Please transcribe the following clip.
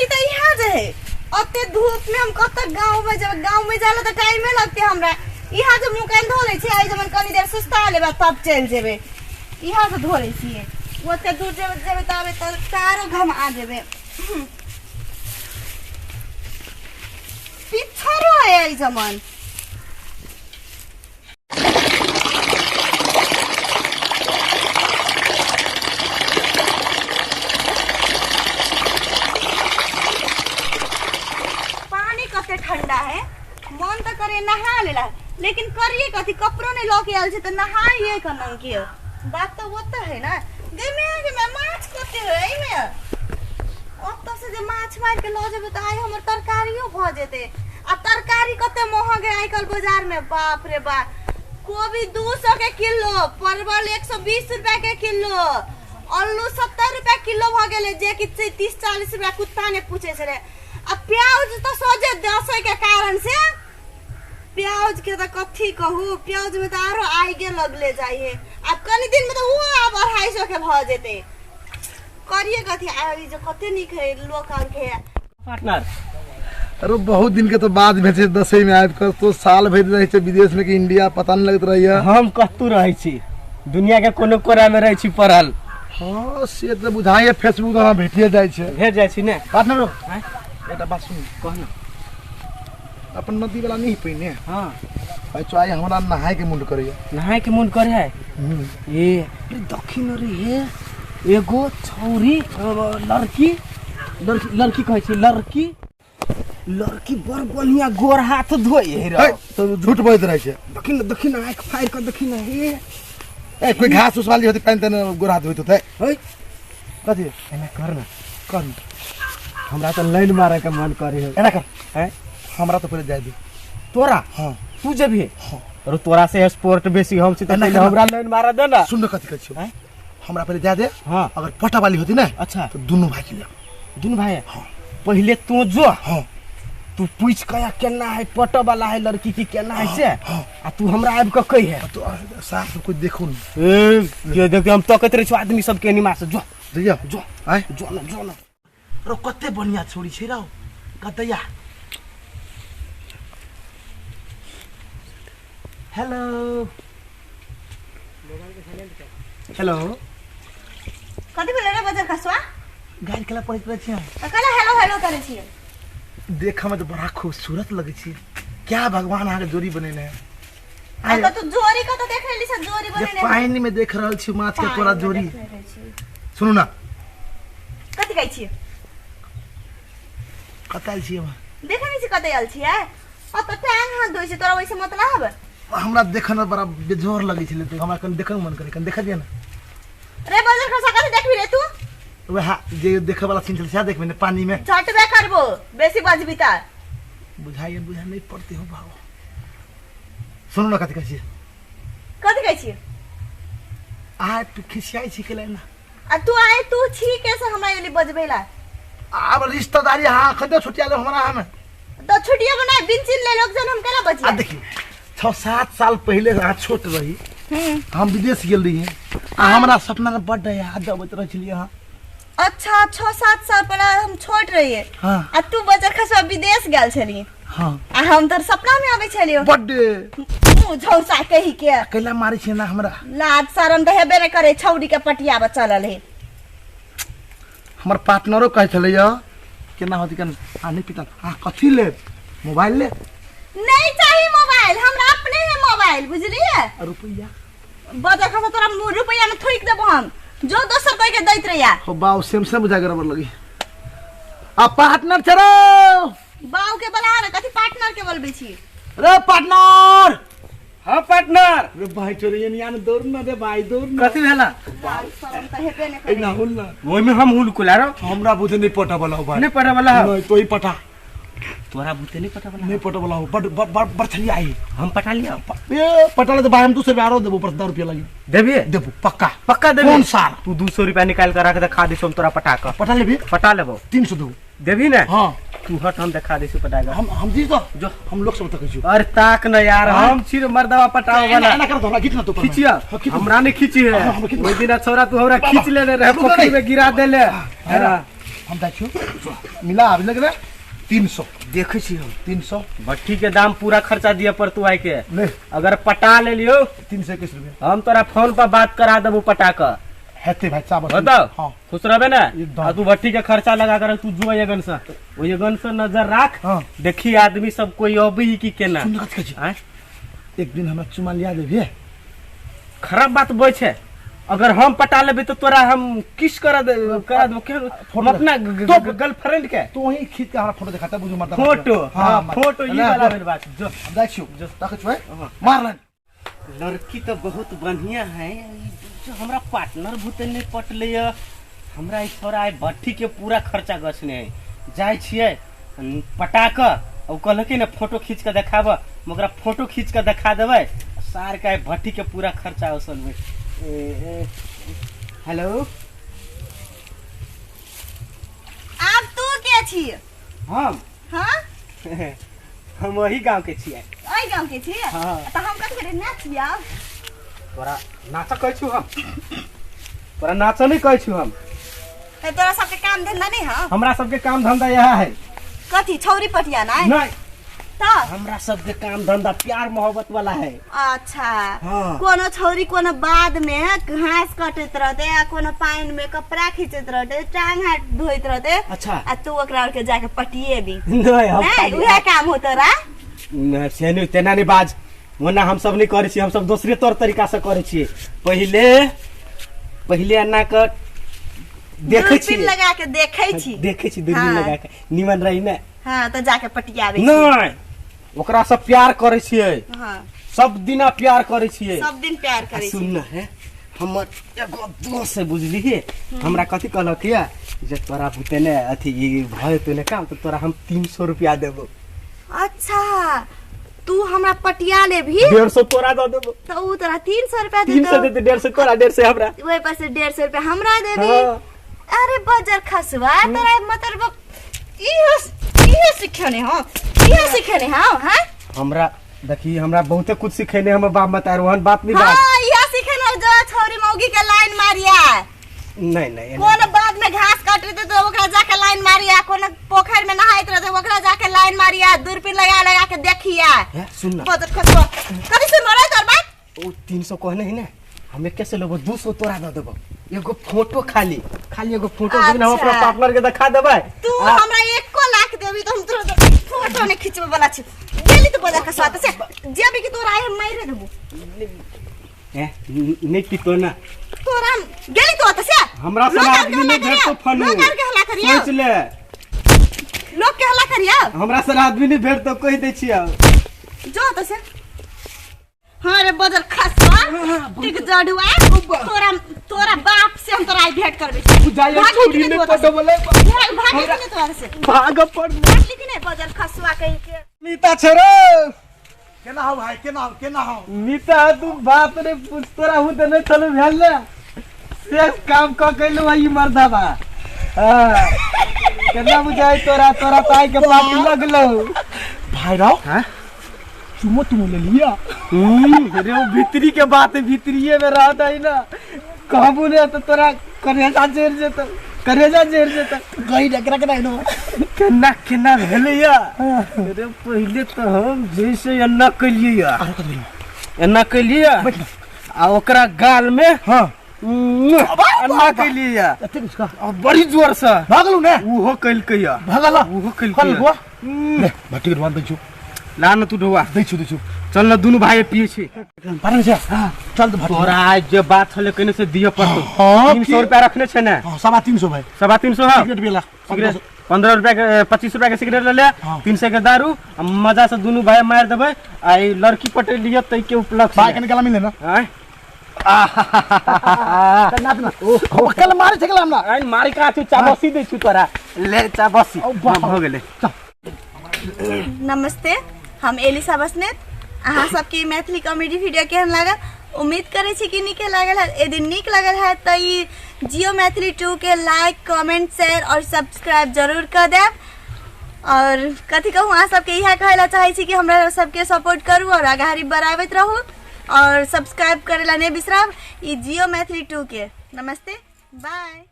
गर्मी तऽ यहाँ जे है ओते धूप में हम कत गाँव में जब गाँव में जाला तऽ टाइमे लगते हमरा। यहाँ जे मुँह कान धो लै छियै, एहि जमन कनी देर सुस्ता लेबै तब चलि जेबै। यहाँ से धो लै छियै, ओते दूर जेबै जेबै तब तऽ तारो घमा जेबै। पिछड़ो है एहि जमन। पानी कते ठंडा है, मन तो करे नहा लेला, लेकिन करिए कथी, कपड़ो नहीं लऽ के आयल छै तऽ नहाइए केना के? बात तो वो तो है ना। गे में गे में माछ कते है एहिमे? ओतऽ से जे माछ मारि के लऽ जेबै तऽ आइ हमर तरकारियो भऽ जेतै। आ तरकारी कते महग है आइ काल्हि बाजार में, बाप रे बाप। कोबी 200 के किलो, परवल 120 रुपया के किलो, आलू 70 रुपया किलो भऽ गेलै, जे कि 30-40 रुपया कुत्ता ने पूछे छलै। आ प्याज तऽ सोझे 10 के कारण से प्याज के तऽ कथी कहू, प्याज में तऽ आरो आगे लगले जाइ है। आब कनी दिन में तऽ ओहो आब 250 के भऽ जेतै। करिए कथी? आइ जे कते नीक है लोक आर के पार्टनर। अरे बहुत दिन के तो बाद भेजे दसई में आबि कऽ, तो साल भरि रहै छै विदेश में कि इंडिया पता नहीं लगैत रहैया। हम कतू रहै छी, दुनिया के कोनो कोना में रहै छी पड़ल। हाँ से तऽ बुझाइए, फेसबुक हमरा भेटिए जाइ छै। भेट जाइ छी ने पार्टनर? आँय? एकटा बात सुन। कह ना। अपन नदी वाला नहीं पहिने। हाँ। भाई चो, आइ हमरा नहाय के मन करैया। नहाय के मन करे है? ए अरे दखिन रे, हे एगो छौरी, लड़की लड़की लड़की कहै छी, लड़की लड़की बड़ बढ़िया गोर हाथ धोइ है रे। हे, तो झूठ बजैत रहै छै। दखिन दखिन, आँखि फाड़ि कऽ दखिन हे। ए कोई घास उस वाली होती पानि तने गोर हाथ धोइत होतै। है कथी? एना कर ना। कर। हमरा तऽ लाइन मारे के मन करे है। एना कर। हैं? हमरा तऽ पहिले जाय दे। तोरा? हाँ। तू जेबही? हाँ। अरे तोरा से स्पोर्ट बेसी हम छी, तऽ एना पहिले कर। हमरा लाइन मारे दे ना। सुन न कथी कहै छियौ। हैं? हमरा पहिले जाय दे। हाँ। अगर पटा वाली होती ना, अच्छा। तो दुनू भाई के जाओ। दुनू भाई? हाँ। पहिले तू जो। हाँ। तू पूछ कया केना है पट वाला है लड़की की केना है से। हाँ। आ तू हमरा आबि कऽ कहि है। तो साफ सब कोई देखू न। ए, के देख, हम तकैत रहै छी आदमी सब के निमा से। जो। जइयो। जो। आय। जो न, जो न। रो कते बढ़िया छोरी छै रौ, कतैया। Hello hello. कथी भेलै रे बजर खसुआ? गारि केला पड़ैत रहै छी अहाँ? तऽ कहला हेलो हेलो करै छियै। देखऽ में तऽ बड़ा खूबसूरत लगै छी। क्या भगवान अहाँके जोड़ी बनेने है। आ तऽ तू जोड़ी कतऽ देख लेली से जोड़ी जे बनेने है? पानि में देख रहल छी माछ के तोरा पानि में जोड़ी। देख लेने छी। सुनू ना। कथी कहै छियै? कतऽ आयल छियै अहाँ? देखै नहि छी कतऽ आयल छियै? ओतऽ टांग हाथ धोइ छै, तोरा ओहिसँ मतलब? हमरा देखऽ में बड़ा बेजोर लगै छलै, तऽ हमरा कनि देखऽ के मन करै, कनि देखऽ दिअ ने। रे बजर खसा, कथी देखबी रे तू? वएह जे देखऽ वाला सीन छलै सएह देखबै ने पानी में। झटबे करबो बेसी बजबी तऽ। बुझाइए बुझा नहीं पड़ती हो भाव। सुनू ना कथी कहै छियै। कथी कहै छियै? अहाँ खिसियाइ छी केला ना? आ तू आए तू छी कैसे हमरा एली बजबेला? आब रिश्तेदारी अहाँ अखन छुटिया लेब हमरा हमें। तो छुटिया बना बिन चिन ले लोग जन हम केना बजिया? आ देखियौ 6-7 साल पहिले अहाँ छोट रही, हम विदेश गेल रही आ हमरा सपना में बड्ड याद अबैत रहै छलियै अहाँ। अच्छा 6-7 साल पहिले हम छोट रहिए। हाँ। आ तू बजर खसुआ विदेश गेल छली। हाँ। आ हम तोर सपना में आबै छलियो। बड्ड। मुँह झौसा कही के। कैला मारै छियै ना हमरा? लाज शरम तऽ हेबे नहि करै, छौड़ी के पटियाबऽ चलल है। हमर पार्टनरो कहै छलैया केना होती कन आ नहीं पिता आ कथी लेब, मोबाइल लेब? नहीं चाहिए मोबाइल, हमरा अपने है मोबाइल, बुझलिए? आ रुपैया? बजर खसा तोरा रुपैया में थोइक देबो हम, जो दोसर कोई के दैत रहिया। हो बाऊ सेम सेम बुझा गड़बड़ लगी। आ पार्टनर चलो बाऊ के बोला रे, कथी पार्टनर के बोलबै छी? रे पार्टनर। हाँ पार्टनर। रे भाई चोरी ये यान दौड़ ना रे भाई दौड़ ना। कथी भेला? लाज शरम तऽ हेबे नहि ए करै। ना हुल ना। ओहिमे हम हुल कुला रो। हमरा बुझे नहीं पटा वाला हो भाई। नहीं पटा वाला हो। नहीं तो ही पटा। तोरा बुते नहीं पटा वाला? नहीं पटा वाला हो, बड़ बड़ बड़ बड़ छलिया आई। हम पटा लिया। ए पटा ले तो भाई हम 200 रुपया आरो देबो, पर 10 रुपया लगी। देबी? देबो पक्का। पक्का देबी? कौन साल? तू 200 रुपया निकाल के रख दे, खा दिसो हम तोरा पटा के। पटा लेबी? पटा लेबो। 300 देबो। देबी ने? हाँ। तू हट, हम देखा दिसो पटाएगा। हम दी तो। जो। हम लोग सब तक छियो। अरे ताक न यार, हाँ? हम छी मर्दवा पटाओ एना- वाला। एना कर तो हमरा खींच ना तू पर में। खींचिया? हाँ, खींच। हमरा नहीं खींची है। हाँ, हमरा खींच। ओई दिन छोरा तू हमरा बाबा। खींच लेने रहे, रुक ना पोखरी रे। में गिरा देले। हाँ, हाँ। हम जाइ छियौ मिला आबि लगलै 300। देखै छी हम। 300। भट्ठी के दाम पूरा खर्चा दिए पड़तू आइ के। ले। अगर पटा ले लियो 321 रुपया। हम तोरा फोन पर बात करा देबो पटा के। हेतै भाई, चावल। बताओ। हाँ। खुश रहबे ना? एकदम। आ तू भट्ठी के खर्चा लगा कर तू जो एगन से, ओइ एगन से नजर राख। हाँ। देखी आदमी सब कोई अबी की केना। सुन कथी कहै छी? आँय? एक दिन हमरा चुमा लिया देबही? खराब बात बोल छै। अगर हम पटा लेबै तो तोरा हम किस करा दे, करा देबो। केहन? हम अपना गर्लफ्रेंड के। तू ही खींच के हमरा फोटो दिखाता बुझू मर्दा। फोटो? हाँ, हाँ, फोटो ई ना, वाला जो। भेल बात। जो। हम जाइ छियौ। जो। राखै छियौ, हाँ। मार लाइन। लड़की तो बहुत बढ़िया है, जो हमरा पार्टनर भूते नहीं पटले य। हमरा ई छोरा आइ भट्ठी के पूरा खर्चा गछने है। जाइ छियै पटा क, ओ कहलकै ने फोटो खींच के देखाब, हम ओकरा फोटो खींच के देखा देबै। सार के आइ भट्ठी के पूरा खर्चा ओसलबै। ए, ए, हेलो। आब तू के छी? हम? हाँ? हम वही गांव के छियै। ओहि गांव के छियै? हाँ। तऽ हम कथी करी, नाचियै? तोरा नाच कहै छु हम? तोरा नाच नहीं कहै छु हम। तऽ तोरा सबके काम धंधा नहीं हौ? हमरा सबके काम धंधा यह है। कथी छौरी पटिया नहीं? नहीं। तऽ? हमरा सबके काम धंधा प्यार मोहब्बत वाला है। अच्छा। हाँ। कोनो छौरी कोनो बाद में घास कटैत रहते आ कोनो पानि में कपड़ा खींचैत रहते, टांग हाथ धोइत रहते। अच्छा। आ तू ओकरा के जाके पटिएबी। नहीं, हम नहीं, खाली- उहे काम हो तोरा। नहीं, से नहीं, तेना नहीं बाज। ओना हम सब नहीं करै छी, हम सब दोसरे तौर तरीका से करै छियै। पहिले एना के देखै दूरबीन छियै। लगा के देखै छी। देखै छी दूरबीन हाँ। लगा के, निमन रही ने। हाँ, तऽ जाके पटियाबै छी। नहीं, ओकरा से प्यार करै छियै। हाँ। सब दिना प्यार करै छियै। सब दिन प्यार करै सुन छी। न हे, हमर एगो दोस्त है बुझलिही, हमरा कथी कहलक या जे तोरा भूते ने अथी ई भय तो ने काम, तो तोरा हम 300 रुपया देबो। अच्छा, तू हमरा पटिया लेबही? 150 तोरा दऽ देबो। तऽ ऊ तोरा 300 रुपया 300 देतौ। देतै, 150 तोरा, 150 हमरा। ओहि पर से 150 रुपया हमरा देबही। हाँ। अरे बजर खसुआ, तोरा मतलब इहो इहो सिखने हो, इहो सिखने हो, हाँ? हमरा देखी, हमरा बहुते कुछ सिखेने हमर बाप मतार, ओहन बात नहीं बात। हाँ, इहो सिखने हो जो छौरी मौगी के लाइन मारिया। नहीं, नहीं, नहीं। कोनो बाद में घास काट रहे तो ओकरा जाके लाइन मारिया, कोनो पोखर में नहाइत रहते ओकरा जाके लाइन मारिया, दूरबीन लगा लगा के देखिया। हे, सुन ना। बजर खसुआ, कथी सुन रहे तोर बात? ओ 300 कहने है ना, हमें कैसे लेबो? 200 तोरा दऽ देबो। एगो फोटो खाली, खाली एगो फोटो देबी ना, हम अपना अच्छा। पार्टनर के देखा देबै। तू आ- हमरा 1 लाख देबी तो हम तोरा फोटो नहीं खिंचबे वाला छी। गेली तो बजर खसुआ त से जेबी कि तोरा आइ हम मारि देबो। ए, नहीं पीतो ना। तोरा हम गेली तो त से हमरा लोग सन आर के आदमी हल्ला नहीं भेटतो करिया। फनू। लोग आर के हल्ला करिया। सोच ले। लोग के हल्ला करिया। हमरा सन आदमी नहीं भेटतो, कहि दै छियौ। जो त से। हाँ रे बजर खसुआ, ठीक जड़ुआ, तोरा बाप से हम तोरा आई भेंट करबे। जाइए, भाग छोरी निकले ने तू ओतऽ से। पटबले। भाग, भाग निकले तू ओतऽ से। भाग पड़। भाग निकले नहीं, बजर खसुआ कहीं के। मीता छोरो। केना हो भाई, केना हो, केना हो? मीता, तू बात रे पूछ, तोरा हूं त नहीं चलू भेल ने। से काम क कैलु भाई मर्दाबा। हाँ। केना बुझाई तोरा, तोरा ताई के पार्टी लगलो। भाई राव? हाँ? चुमो तुम ले लिया। रे वो भीतरी के बात है, भीतरीये में रहत है ना। कहबू ने तो तोरा करेजा जेर जेत, करेजा जेर जेत। गई डकरा के नहीं नो। केना केना भेलैया? अरे पहिले तो हम जैसे एना कैलियै या। आरो कत भेलौ? एना कैलियै या। बैठ ना। आ ओकरा गाल में हाँ। एना कैलियै या। एते कुछ का? आ बड़ी जोर से। भागलू ने? उहो कैलकै या। भागल? उहो कैलकै खल या। बुआ? ले, भट्टी के ढुआन दै छु। ला न तू ढुआ। दै छु, दै छु। चल न दुनू भाई पिए छी। पारन छै? हाँ। चल त भट्टी। तोरा आज जे बात छलै कने से दिअ पड़तौ। हाँ, 300 की? रुपया रखने छै ने? हाँ, 325 भाई। 325 हाँ। सिगरेट पियला। सिगरेट 15 रुपया के, 25 रुपया के सिगरेट ले ले, हाँ। 300 के दारू, आ मजा से दुनू भाई मारि देबै। आ ई लड़की पटेलियै तै के उपलक्ष्य भाई में। कने गला मिले ना? आँय? आहाहाहा। ना, ना। ओ, कल मारे छै हमरा। आँय, मारि कहाँ छु? चाबसी दै छु तोरा। ले, चाबसी। ओ, बाप। हाँ, भऽ गेलै। चल। नमस्ते, हम एलिसा बसनेत। अहाँ सबके मैथिली कॉमेडी वीडियो केहन लागल? उम्मीद करै छी कि नीके लागल हैत। यदि नीक लागल हैत तऽ ई जियो मैथिली 2 के लाइक, कमेंट, शेयर और सब्सक्राइब जरूर कऽ देब। और कथी कहूँ, अहाँ सबके इएह कहै लए चाहै छी कि हमरा सबके सपोर्ट करू और आगाड़ी बढ़ाबैत रहू और सब्सक्राइब करै लए नहि बिसरब ई जियो मैथिली 2 के। नमस्ते, बाय।